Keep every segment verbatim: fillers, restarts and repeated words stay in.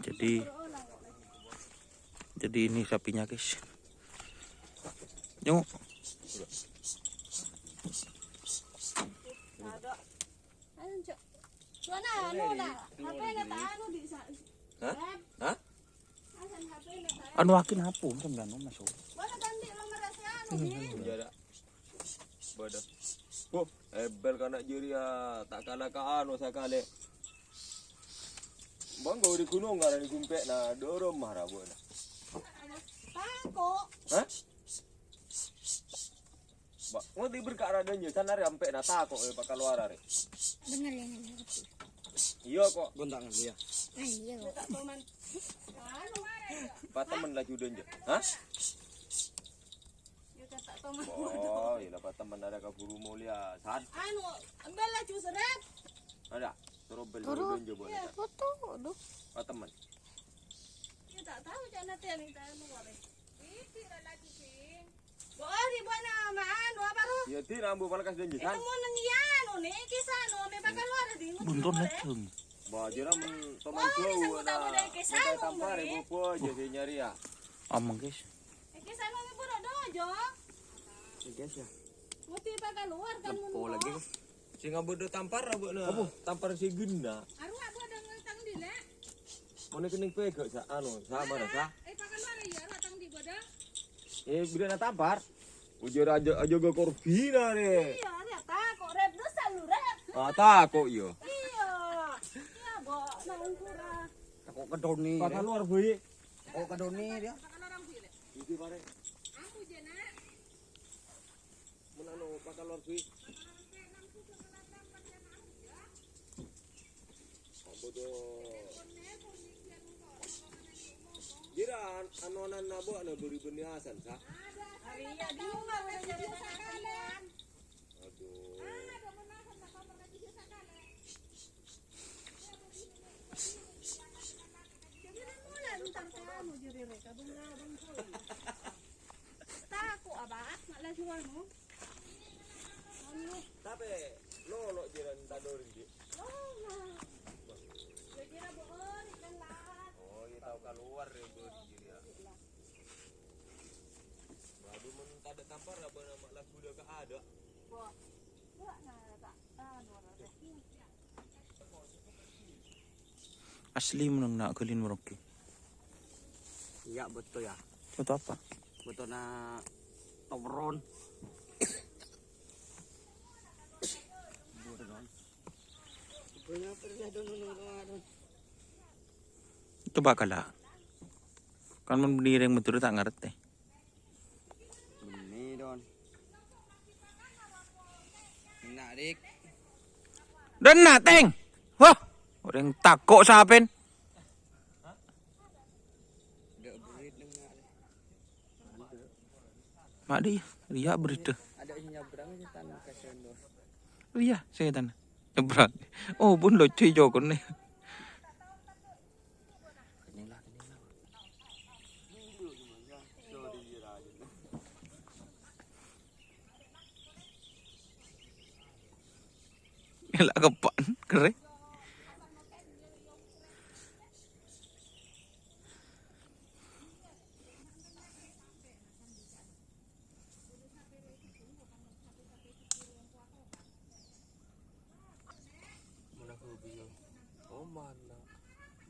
Jadi, jadi ini sapinya, guys. Yuk. Ayo, Cok. Mana anu lah? H P-na ta' anu di sa-, Hah? Hah? Asan H P-na ta' anu. Anu, akin apa? Kan nggak anu, masuk. Mana ganti nomor anu, Bi? Iya, dak. Bodoh. Boh, ebel kana' jârèya ta' kala ka anu sakalè. Bang, gua di gunung karena di gumpè, nah, dorong mah rabona. Tako'. Hah? Ba, ngerti berka' radanya, sana rè ampè' na tako', eh, pakalowar rè. Bener ya, bener. Iya, kok. Gonta' ngerti ya. Ah, iya, kok. Patemen laju danja. Hah? Oh, iya, patemen ada kaburu mulia. Sad. Anu, embel laju seret. Ada. Terus bel Terus. Danja boleh. Iya, foto, aduh. Patemen. Iya, tak tahu, cak nanti yang minta anu, apa? Ini lagi, Cing. Bo, di mana, man? Bo, apa, Ru? Ya, di rambu palekas dan Itu jisan. Mau neng iya, anu, nih, kisah, anu, me bakal luar di Bunton ngetreng. Ba, jera men teman Oh, jauh, bisa na. Tahu dari kisah, Minta anu, tampar, nih. Ibu, apa aja sih nyari ya? Amang, guys. Eh, kisah, anu, me pura dojo. Ya, guys, ya. Mesti bakal luar, kan, Lempo ngono. Lagi, guys. Sing abot do tampar, abot na. Apa? Tampar si guna. Aru abot do ngeltang di, Lek. Mana kening pega, sa, anu, sama dah, sa. Eh, pakan mana ya, ratang di bodoh? Eh, bila na tampar. Ujar aja, aja gak korbina nih. Iya, ada tak kok rep dosa lu, rep. Ah, tako', iya. Iya. Iya, bo, nang kurang. Tako' ke Doni, Pakan deh. Luar, Bu. Tako' ke Doni, dia. Pakan orang, Bu, Lek. Itu, Pak, Rek. Aku je, Nak. Mun anu, pakalor, Bi. Apa tuh? Jira an-, anonan nabo ana beri beni asan, sa? Iya, di rumah udah jadi sakalian. Aduh. Jadi, mula entar kamu jadi reka, bunga, bunga. Tako' apa? Mak laju anu. Anu. Tapi, lo, lo jiran tadorin, Dik. Lo, nah. Ya, kira bohong, kan, lah. Oh, iya, tahu keluar ya, Bos, gitu ya. Waduh, men tadâ' tampar, apa nama lagu udah gak ada? Wah, enggak, nah, tak, anu, orang. Asli menang nak galin merokki. Iya, betul ya. Betul apa? Betul na topron. Coba kala. Kan men bini reng Madura tak ngerti. Ini, Don. Enak, Dik. Dena, Teng. Wah, orang tako' sapen. Ada berit, Don. Mak di, iya berit. Ada yang nyebrang, setan, kasihan, Don. Iya, setan. Nyebrang. Oh, pun lucu jokon nih. Elak kepan, kere. Mana aku bingung. Oh, mana?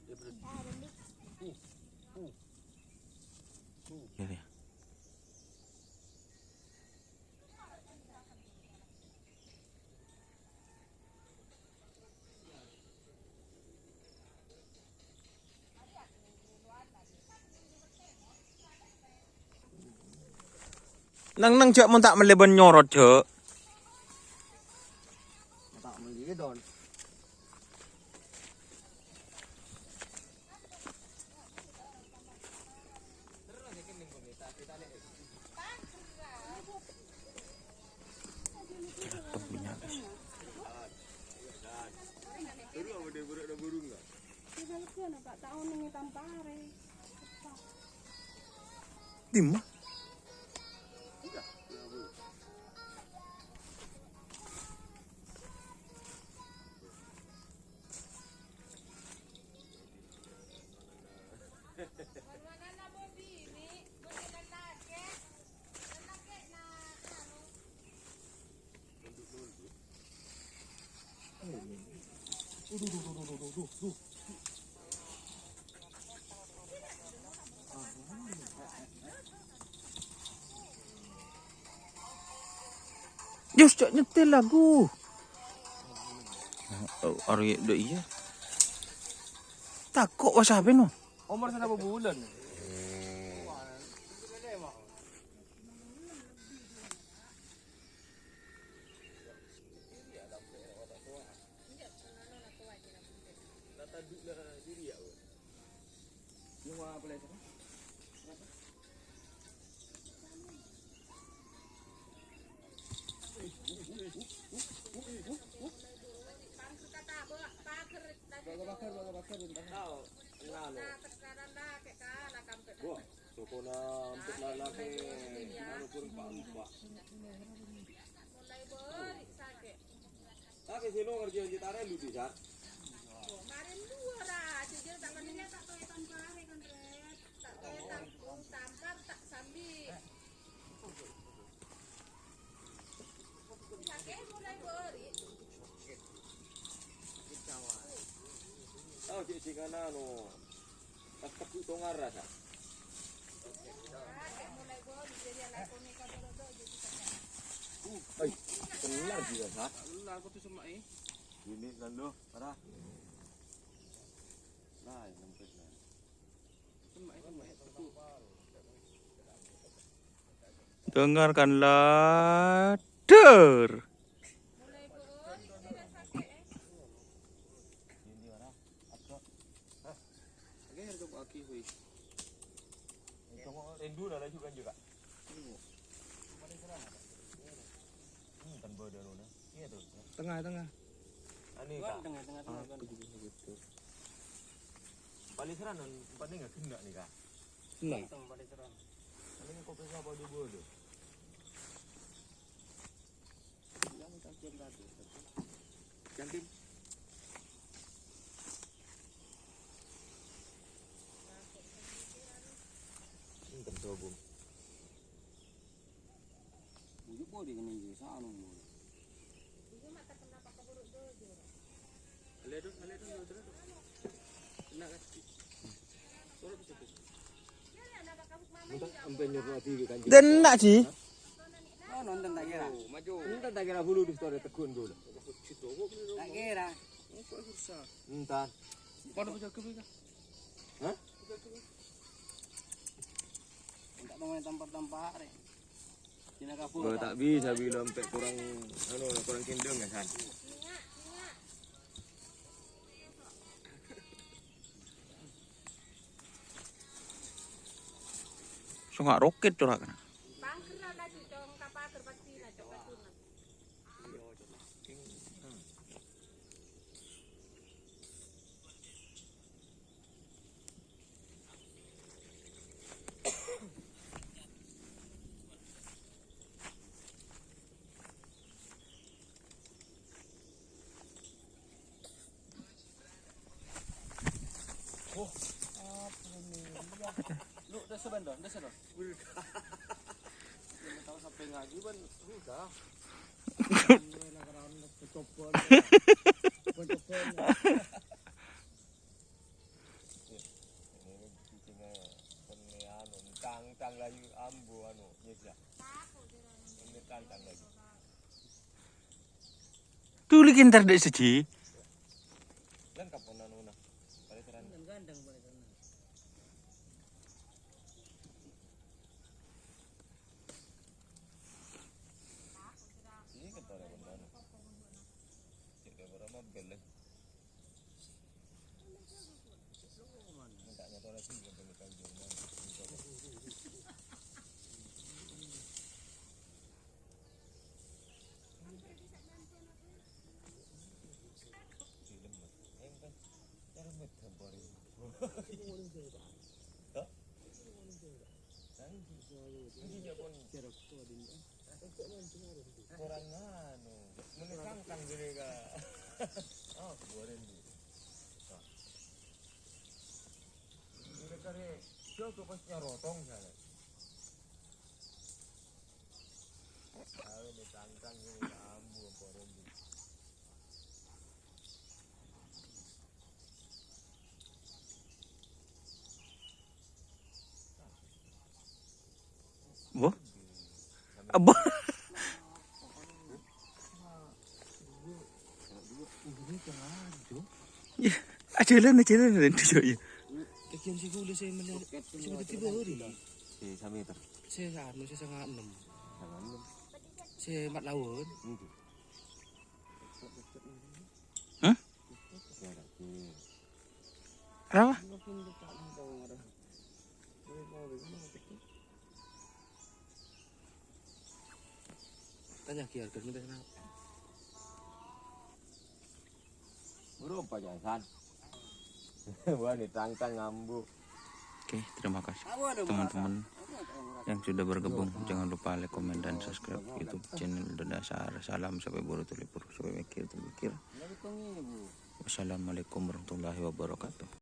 Ya, berarti. Uh, uh, uh. Ini. Neng, neng, jhâ' mon ta' mellè bân nyorot, jhâ'. Ta' mellè, Don. Dimma? Jos, cok nyetel lagu. Oh, arè dâ' iyâ. Tako' wa sabâ, no. Omor sanapa bulân? Sokona untuk lalakè, anu pun pa'-empa'. Tapè sè lo' ngerjiyân gitarra lu bisa. Oh, cè' singana no. Pas tebu tongar rasa. Ai, bener juga, Sa. Bener, aku tuh sama, eh. Ini kan lo, parah. Nah, yang nempel, nah. Sama, eh, sama, eh, tebu. Dengarkanlah, der. Tengah, tengah, tengah, tengah. Aku juga begitu. Paliseran, paling nggak kena nih, Kak. Nah. Paling kopi apa dulu, dulu? Denna' ji. Enten ta' kèra bulu di story tegun dulu. Ta' kèra. Enten. Hah? Enggak mau tampak-tampak, rè. Bâ, ta' bisa bilâ ampè' korang, anu, korang kendhâng, ya, San? Sènga' roket corakna. Lu, dessa bân, Don, dessa, Don. Tao sampè' ngajhi, bân, udah. Tuli kèntar dâ' sèjhi. Kurang anu, mending sangkang gini, Kak. Oh, keluarin dulu. Nah. Ini kare, coba pas nyarotong sana. Ayo, ini sangkang gini, Kak, ambu, keluarin dulu. Bo? Abo. Ya, ajalan, ajalan, ajalan, ya. Bagian sing kaulâ sè mele-, sè mele tiba hari. Sè sameter. Sè anu, sè sanga ennem. Sanga ennem. Sè mat lawan. Endi? Hah? Kenapa? Tanya ki harga minta kenapa? Burung pajasan. Wah, ni tang-tang ngambu. Oke, terima kasih teman-teman yang sudah bergabung. Jangan lupa like, komen, dan subscribe YouTube channel Dodasar. Salam sampai Buru Tulipur, sampai mikir terpikir. Wassalamualaikum warahmatullahi wabarakatuh.